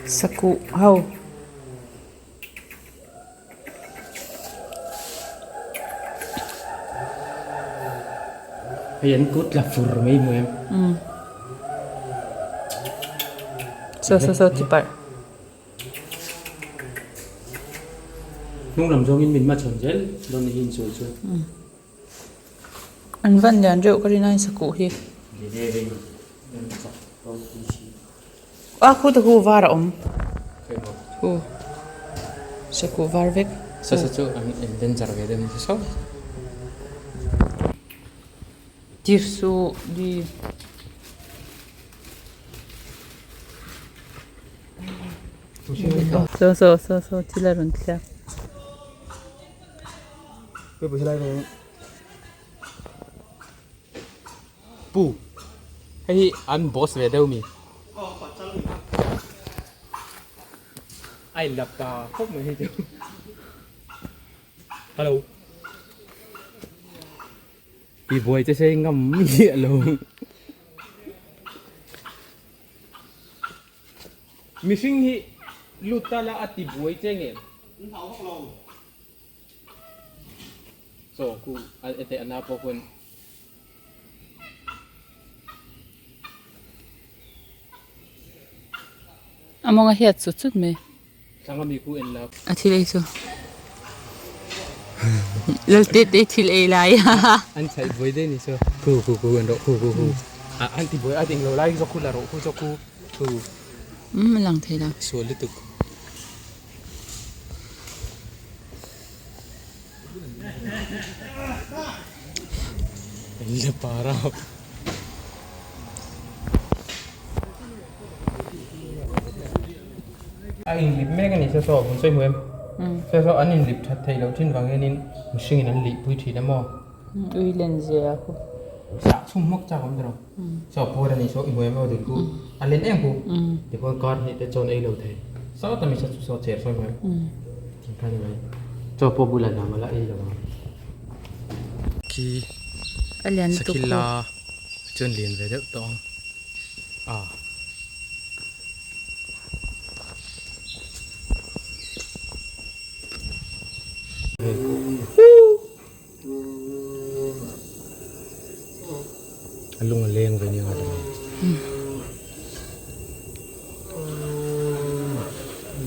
Sakuh ho. Hei an kut la fur mai hmu em. Saw saw saw ti parh. Hnung lam zawngin min hmachhawn zel dawn ni hi insual chu. An van lian reuh ka rin a sakuh hi. A khu te khu var a awm. Khu sakuh var vek. Sa sa chu an endanger ve deuh a ni saw. Tirsuh di. Saw saw saw saw thil a rawn thliak. Pu hei hi an boss ve deuh mi a in lap ta khawp mai hei chu hello ti buai che se ngam miah lo. Mihring hi lut ta la a ti buai che nge? Chaw ku a ete a na pawh hun. A mawng a hiat chut chut mai. Thlang ami ku en la. A thil ei chu. Lal te te thil ei lai. An chhaih buai daih ni chu. Khu khu khu an rawh khu khu khu. An ti buai a ding lo lai zawk khu la rawh khu zawk khu khu. Umm a lang thei lo. Sual lutuk. A inlip mek a ni saw saw hun sawi hmu em saw saw an inlip that theih loh thin vang hianin mihringin an lihpui thin a maw ui len zia khu sah chhum hmawk chak awm tawh saw puar a ni saw i hmu em aw dul khu a len em khu tikhuan kar hnih te chuan ei lo thei saw ta mi saw chu saw cher sawi hmu em tin kha ni mai chaw pawh bulah lam ala ei lo ang khi a lian lutuk sakhil la chuan lian ve deuh tawh ang a. A lung a leng ve nia ngai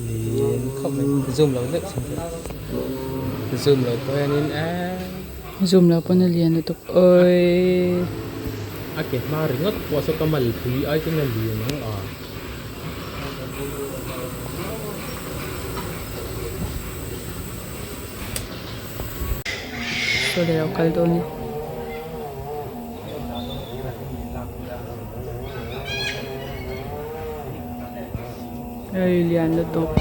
lian khawp mai zoom lo deuh chin chu zoom lo pawh hianin eee zoom lo pawn a lian lutuk awii a ke hma ringawt pawh saw ka malpui ai chuan a lian ang a. Saw leh lo kal dawn e. Hei lian lutuk.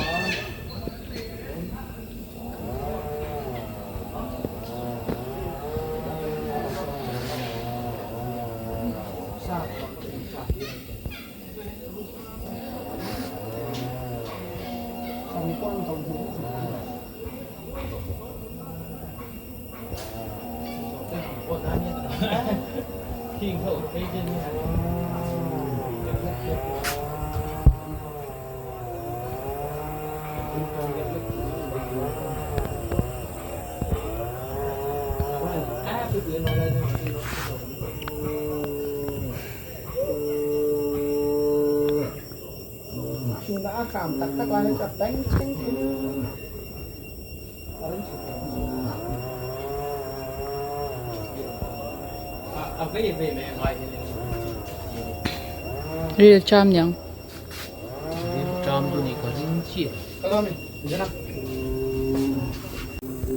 Ril cham niang.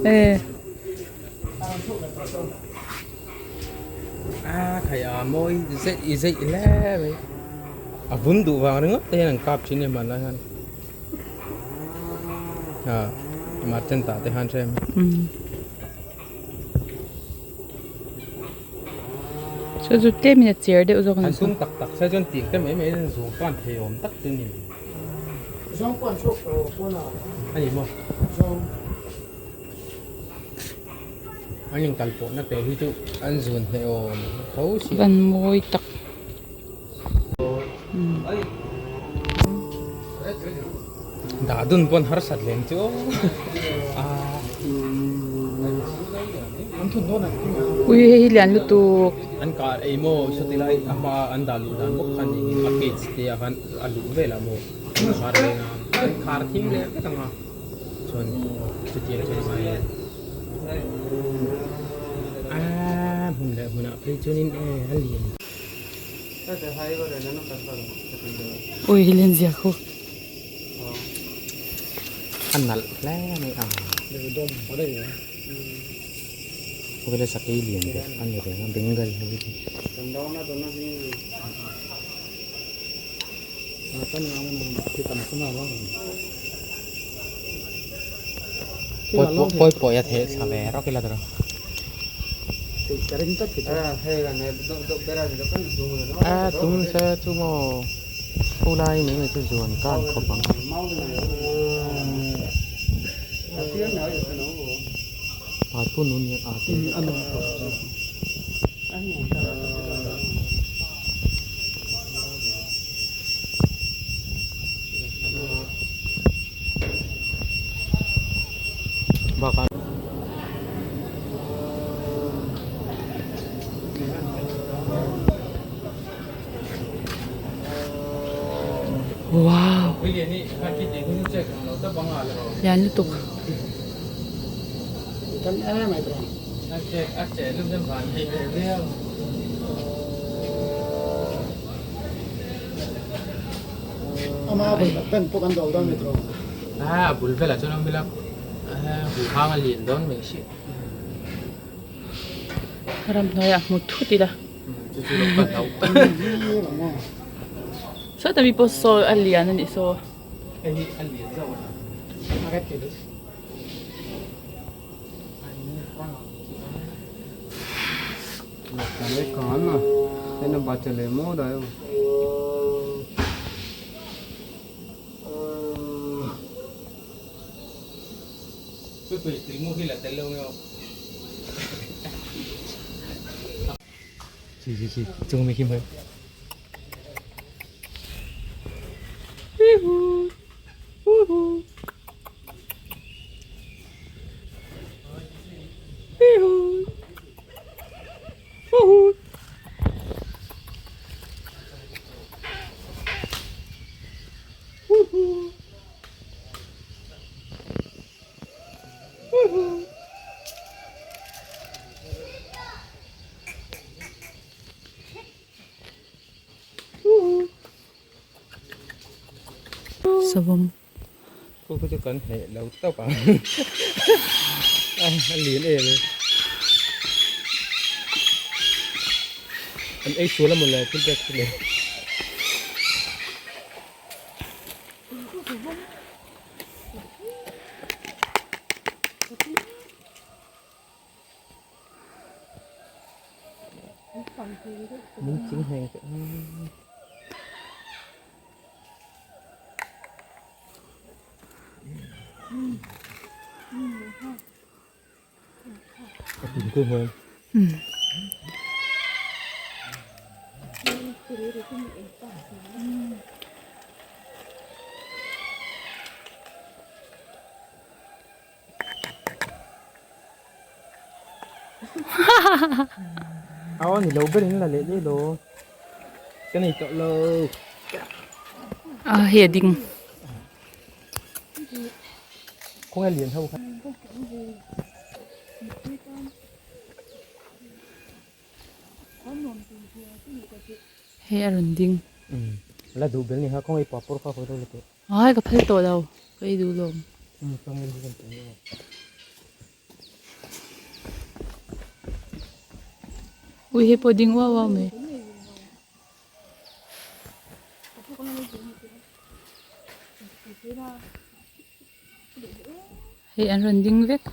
E. A khai a mawi zeih zeih hle mai a vun duh vang ringawt te hian an kap thin a ni hmanlai hian ah merchant ah te khan hrem Chu chu tlem in a cher deuh zawk a ni. An tum tak tak se chuan tih te mai mai zawng chuan thei awm tak chu a ni. A ni maw? An inkal pawhna te hi chu an zun hneh awm tho si. Van mawi tak. Dah dun pawn harsat lem chu aw. Ui hei hi lian lutuk. An kar ei maw sawti lai a hma an dah luh dan bawk khan niin a cage te ah khan a luh velah maw an khar reng a an khar thim leh vek ang a chuan chutiang chuan a ngai a aaa hmun leh hmunah phei chuanin e a lian. Ui hi lian zia khu. A nalh hle mai a. Khawvela sakei lian ber a ni reng a Bengal ho hi. Pawi pawi a theh thla ve rawk ila tawh. A tum se chu maw khu lai mai mai chu zuan kan khawp ang. A thu nun hian a te bakah. Wow lian lutuk. A bul velah chuan awm ila huhang a lian dawn mai si. Ramhnuaiah hmu thut ila. Chu chu lo ka hlauh. Sawta mi pawh saw a lian a nih saw. Hei hi a lian zauh a. Savawm. Khu khu chu kan hneh lo tawp ang a lian em e. An ei sual a mawle thil pek chu le. Min ching hneng che. Aw ni lo ber in la leh leh lo ka nei tawh lo. A hei a ding. Khawnge lian ho kha. Hei a rawn ding. La duh bel ni kha khawnge i papawr kha khawi lo la teh. Ai ka phal tawh lo ka ei duh lawm. Ui hei pawh ding uau uau mai. Hei an rawn ding vek.